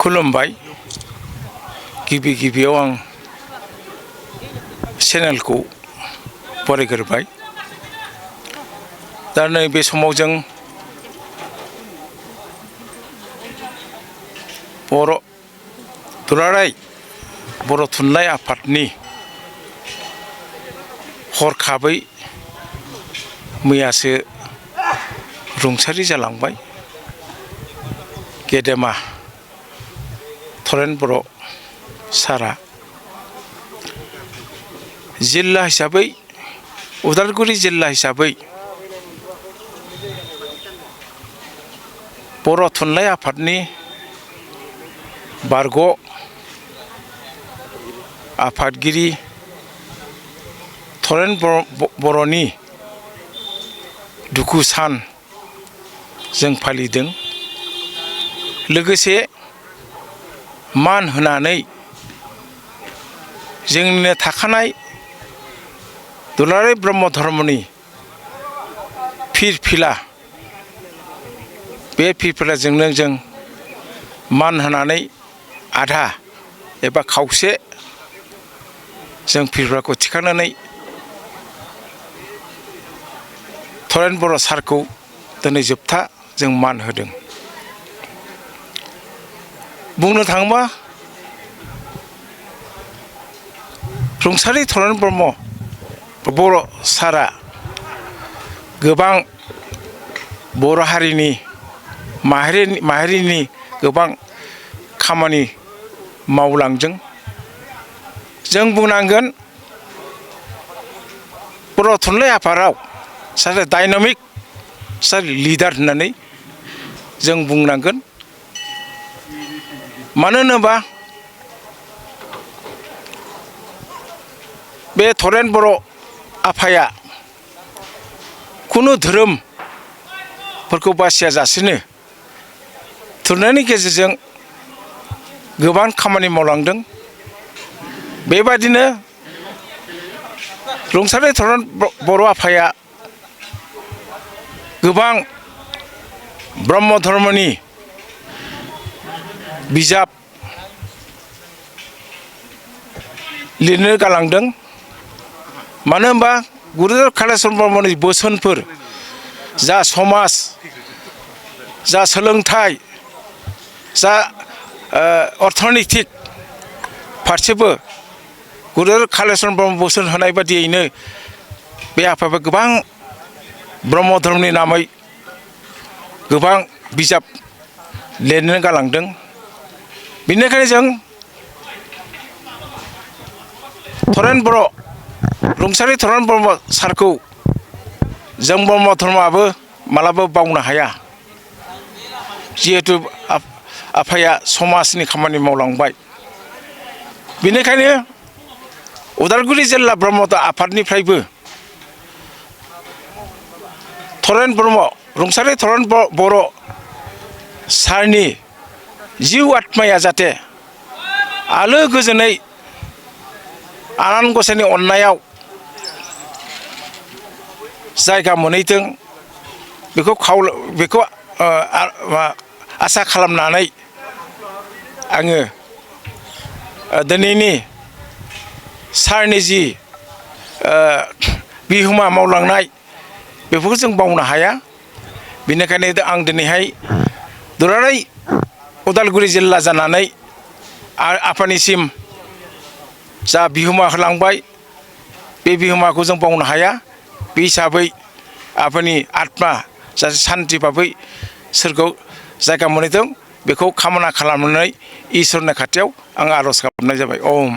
खुलुमबाय गिबि गिबियाव आं चेनेलखौ बरायग्रोबाय। दा नैबे समाव जों दुलाराय बर' थुनलाइ आफादनि हरखाबै मैयासो रुंसारि जालांबाय गेदेमा थरेन बर' सारा जिल्ला हिसाबै उदालगुरि जिल्ला हिसाबै बर' थुनलाइ आफादनि बारग' आफादगिरि थरेन बर'नि दुखु सान जों फालिदों। लोगोसे मान होनानै जोंनिनो थाखानाय दुलाराय ब्रह्म धर्मनि फिरफिला बे फिरफिलाजोंनो जों मान होनानै आधा एबा खावसे जों फिरफिलाखौ थिखांनानै थरेन बर' सारखौ दिनै जोबथा जों मान होदों। बुंनो थाङोबा रुंसारि थरेन बर' सारा गोबां बर' हारिनि माहारिनि गोबां खामानि मावलांदों। जों बुंनांगोन बर' थुनलाइ आफादाव सासे डायनामिक सासे लिडार होननानै जों बुंनांगोन। मानो होनोबा बे थरेन बर' आफाया खुनु धोरोमफोरखौ बासियाजासेनो थुनलाइनि गेजेरजों गोबां खामानि मावलांदों। बेबादिनो रुंसारि थरेन बर' आफाया गोबां ब्रह्म धर्मनि बिजाब लिरनो गालांदों। मानो होनबा गुरुदेव कालिचरन ब्रह्मनि बोसोनफोर जा समाज जा सोलोंथाइ जा अर्थनैतिक फारसेबो गुरुदेव कालिचरन ब्रह्म बोसोन होनाय बादियैनो बे आफायाबो गोबां ब्रह्म धर्मनि नामै गोबां बिजाब लिरनो गालांदों। बेनिखायनो जों रुंसारि थरेन बर' सारखौ जों ब्रह्म धर्मआबो मालाबा बावनो हाया। जिहेतु आफाया समाजनि खामानि मावलांबाय। बेनिखायनो उदालगुरि जिल्ला ब्रह्म आफादनिफ्रायबो रुंसारि थरेन बर' सारनि जिउ आत्माया जाहाथे आलो गोजोनै आनान गसाइनि अननायाव जायगा मोनहैथों बेखौ आसा खालामनानै आङो दिनैनि सारनि जि बिहोमा मावलांनाय बेफोरखौ जों बावनो हाया। बेनिखायनो आं दिनैहाय दुलाराय उदालगुरि जिल्ला जानानै आफानिसिम जा बिहोमा होलांबाय बे बिहोमाखौ जों बावनो हाया। बे हिसाबै आफानि आत्मा जाहाथे सान्थि भाबै सोरगोआव जायगा मोनहैथों बेखौ कामना खालामनानै इसोरनि खाथियाव आं आर'ज गाबनाय जाबाय। ओम।